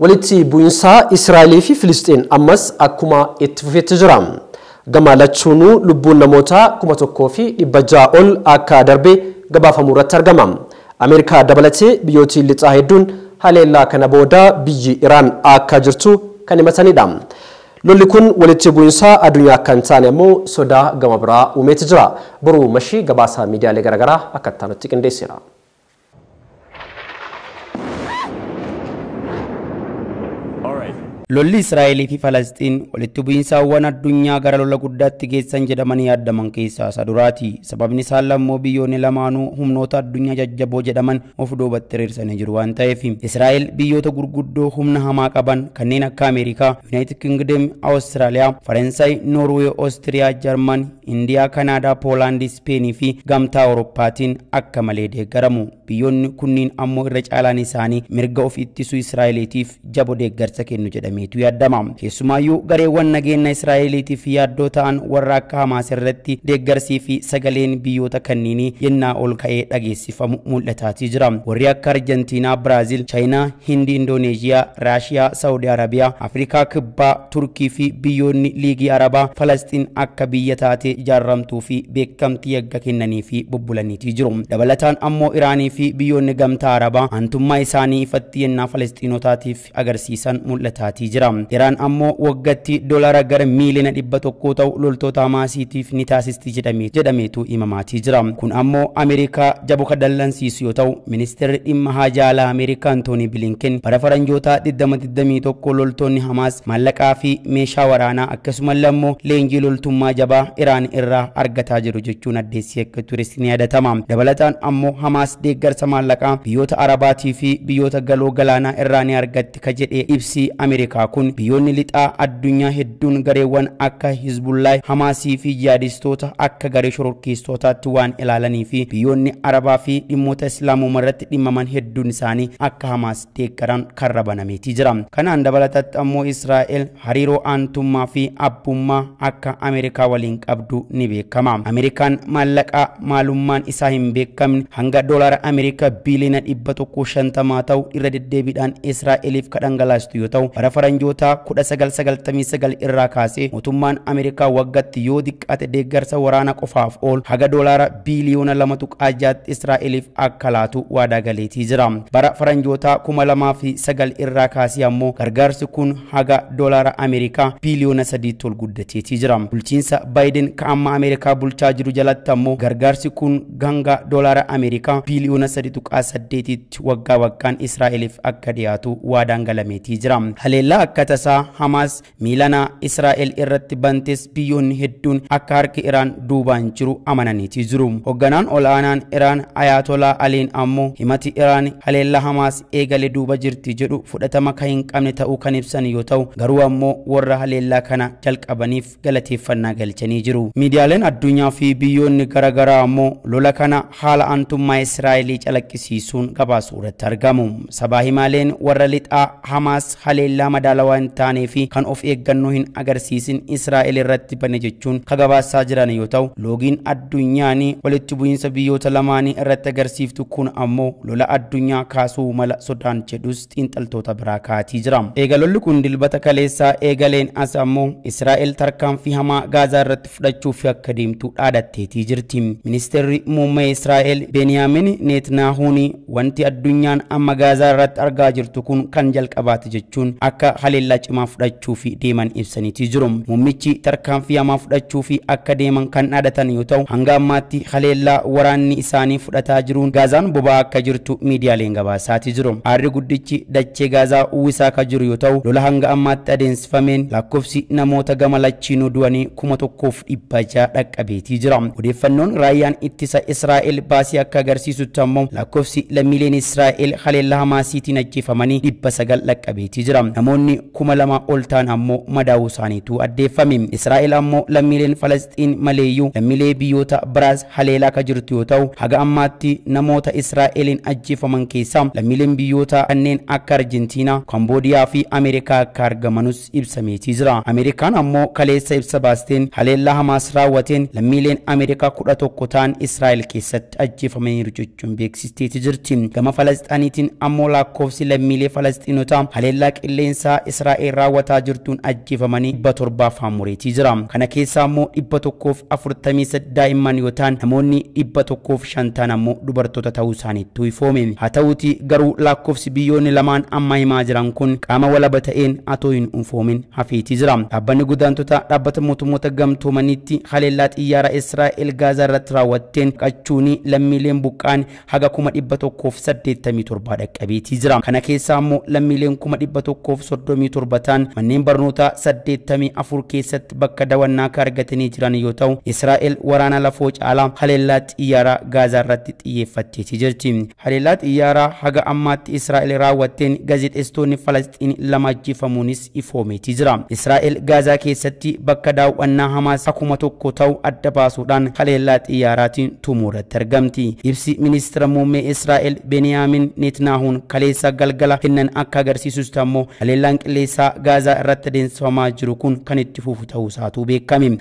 Walitti bu'iinsa Israa'elii fi Filisxiin ammas akkuma itti fufetti jira. Gama lachuunuu lubbuun namoota 1600 ol akka darbe gabaafamuu irratti argama. Ameerikaa dabalatee biyyooti lixaa hedduun haleellaa kana booda biyyi Iraan akka jirtu kan himatanidha. Lolli kun walitti bu'iinsa addunyaa akka hin taane ammoo sodaa gama biraa uumeeti jira. Boruu mashii gabaasa miidiyaalee garaagaraa akka itti qindeesseera. Lolli Israa'elii fi Falasxiin walitti bu'iinsaawwan addunyaa gara lola guddaatti geessan jedhamanii yaadaman keessaa isa duraati. Sababni isaa immoo biyyoonni lamaanuu humnoota addunyaa jajjaboo jedhaman of duubatti hiriirsanii jiru waan ta'eef. Israa'el biyyoota gurguddoo humna hamaa qaban kanneen akka Ameerikaa, Yuunaayitid Kingdom, Awustiraaliyaa, Faransaay, Noorwee, Oostiriyaa, Jarman, Indiyaa, Kanaadaa, Poolaandii, Ispeenii fi Gamtaa Awurooppaatiin akka malee deeggaramu. Biyyoonni kunniin ammoo irra caalaan isaanii mirga of ittisuu Israa'eliitiif jaboo deeggarsa kennu jedhame. Meetu yaadama. Keessumaayyuu gareewwan nageenya Israa'eliitiif yaaddoo ta'an warra akka Hamaas irratti deeggarsii fi sagaleen biyyoota kanniinii yennaa ol ka'ee dhageessifamu mul'ataatii jira. Warri akka Arjentiinaa, Biraazil, Chaayinaa, Hindi, Indooneeziyaa, Raashiyaa, Saawudi Arabiyaa, Afrikaa Kibbaa, Turkii fi biyyoonni Liigii Arabaa Falasxiin akka biyya taatee ijaarramtuu fi beekamtii yagga kennanii fi bubbulaniitii jiru. Dabalataan ammoo Iraanii fi biyyoonni Gamtaa Arabaa aantummaa isaanii ifatti yennaa Falasxiinotaatiif agarsiisan mul'ataatii jira. Iraan ammoo waggaatti doolaara gara miiliyoona 100 ta'u loltoota Hamaasiitiif ni taasisti jedhameetu himamaatii jira. Kun ammoo Ameerikaa jaboo kan dallansiisu yoo ta'u, ministeerri dhimma haajaa alaa Ameerikaa Antoonii Bilinken bara faranjoota 2021 loltoonni Hamaas maallaqaa fi meeshaa waraanaa akkasumallee ammoo leenjii loltummaa jabaa Iraan irraa argataa jiru jechuun addeessee akka tures ni yaadatama. Dabalataan ammoo Hamaas deeggarsa maallaqaa biyyoota Arabaatii fi biyyoota galoo galaanaa irraa ni argatti ka jedhee ibsi Ameerikaa kun biyyoonni lixaa addunyaa hedduun gareewwan akka Hizbullaah, Hamaasii fi jihaadistoota akka garee shororkeessitootaatti waan ilaalanii fi biyyoonni Arabaa fi dhimmoota Islaamummaa irratti dhimmaman hedduun isaanii akka Hamaas deeggaran karra banameetii jira. Kanaan dabalatatti ammoo Israa'el hariiroo aantummaa fi abbummaa akka Ameerikaa waliin qabdu ni beekama. Ameerikaan maallaqaa maalummaan isaa hin beekamne hanga doolaara Ameerikaa biiliyoona 150 ta'u irra deddeebiidhaan Israa'eliif kan dhangalaastu yoo ta'u, bara faranjoota 1999 irraa kaasee mootummaan Ameerikaa waggaatti yoo xiqqaate deeggarsa waraana qofaaf oolu haga doolaara biiliyoona 2.6 Israa'eliif akka laatu waadaa galeetii jira. Bara faranjoota 2009 irraa kaasee ammoo gargaarsi kun haga doolaara Ameerikaa biiliyoona 3 ol guddateetii jira. Bulchiinsa Baayiden ka amma Ameerikaa bulchaa jiru jalatti ammoo gargaarsi kun hanga doolaara Ameerikaa biiliyoona 3.8 waggaa waggaan Israa'eliif akka dhiyaatu waadaan galameetii jira. Haleellaa akka tasaa Hamaas miilanaa Israa'el irratti bantes biyyoonni hedduun akka harki Iraan duubaan jiru amananiitii jiru. Hoogganaan ol'aanaan Iraan Ayatollah Aliin ammoo himati Iraan haleellaa Hamaas eegale duuba jirti jedhu fudhatama kan hin qabne ta'uu kan ibsan yoo ta'u, garuu ammoo warra haleellaa kana jalqabaniif galateeffannaa galchanii jiru. Miidiyaaleen addunyaa fi biyyoonni garaagaraa ammoo lola kana haala aantummaa Israa'elii calaqqisiisuun gabaasuu irratti argamu. Sabaa himaaleen warra lixaa Hamaas haleellaa madaalawaa hin taanee fi kan of eeggannoo hin agarsiisin Israa'el irratti bane jechuun ka gabaasaa jiran yoo ta'u, loogiin addunyaanii walitti bu'iinsa biyyoota lamaanii irratti agarsiiftu kun ammoo lola addunyaa kaasuu mala sodaan jedhus xiinxaltoota biraa kaatii jira. Eega lolli kun dilbata kaleessaa eegaleen as ammoo Israa'el tarkaanfii hamaa Gaazaa irratti fudhachuuf akka deemtu dhaadatteetii jirti. Ministeerri muummee Israa'el Beniyaamin Netanyahuun wanti addunyaan amma Gaazaa irratti argaa jirtu kun kan jalqabaati jechuun akka haleellaa cimaa fudhachuu fi deeman ibsaniitii jiru. Muummichi tarkaanfii hamaa fudhachuu fi akka deeman kan dhaadatan yoo ta'u, hanga ammaatti haleellaa waraanni isaanii fudhataa jiruun Gaazaan boba'aa akka jirtu miidiyaaleen gabaasaatii jiru. Aarri guddichi dachee Gaazaa uwwisaa akka jiru yoo ta'u, lola hanga ammaatti adeemsifameen lakkoofsi namoota gama lachiinuu du'anii 1600 dhaqqabeetii jira. Odeeffannoon raayyaan ittisa Israa'el baasii akka agarsiisutti ammoo lakkoofsi lammiileen Israa'el haleellaa Hamaasiitiin ajjeefamanii 900 dhaqqabeetii jira. Namoonni Namoonni 2000 ol ta'an ammoo madaa'uu isaaniitu addeeffame. Israa'el ammoo lammiileen Falasxiin maleeyyuu lammiilee biyyoota biraas haleelaa akka jirtu yoo ta'u, haga ammaatti namoota Israa'eliin ajjeefaman keessaa lammiileen biyyoota kanneen akka Arjentiinaa, Kamboodiyaa fi Ameerikaa akka argamanus ibsameetii jira. Ameerikaan ammoo kaleessa ibsa baasteen haleellaa Hamaas raawwateen lammiileen Ameerikaa 11 ta'an Israa'el keessatti ajjeefamaniiru jechuun beeksisteeti jirti. Gama Falasxiiniitiin ammoo lakkoofsi lammiilee Falasxiinotaa haleellaa qilleensaa Israa'el raawwataa jirtuun ajjeefamanii 700 mureetii jira. Kana keessaa ammoo 148 daa'imman yoo ta'an, namoonni 150 ammoo dubartoota ta'uu isaaniitu ifoome. Haa ta'uuti garuu lakkoofsi biyyoonni lamaan amma himaa jiran kun qaama walaba ta'een atoo hin ifoomin hafeetii jira. Dhaabbanni godaantota dhaabbata mootummoota gamtoomaniitti haleellaa xiyyaara Israa'el Gaazaa irratti raawwatteen qachuun lammiileen buqqaan haga 187,000 dhaqqabeetii jira. Kana keessaa ammoo lammiileen 137,000 ta'an manneen barnootaa 84 keessatti bakka dawannaa akka argatanii jiran yoo ta'u, Israa'el waraana lafoo caalaa haleellaa xiyyaaraa Gaazaa irratti xiyyeeffatteetii jirti. Haleellaa xiyyaaraa haga ammaatti Israa'el raawwatteen gaazexeessitoonni Falasxiin 2 ajjeefamuunis ifoomeetii jira. Israa'el Gaazaa keessatti bakka daawwannaa Hamaas 1000 ta'u adda baasuudhaan haleellaa xiyyaaraatiin tumuu irratti argamti. Ibsi ministeera muummee Israa'el Beniyaamin Netanyahuun kaleessa galgala kennan akka agarsiisus ammoo haleellaan qilleensaa Gaazaa irratti adeemsifamaa jiru kun kan itti fufu ta'uu isaatu beekame.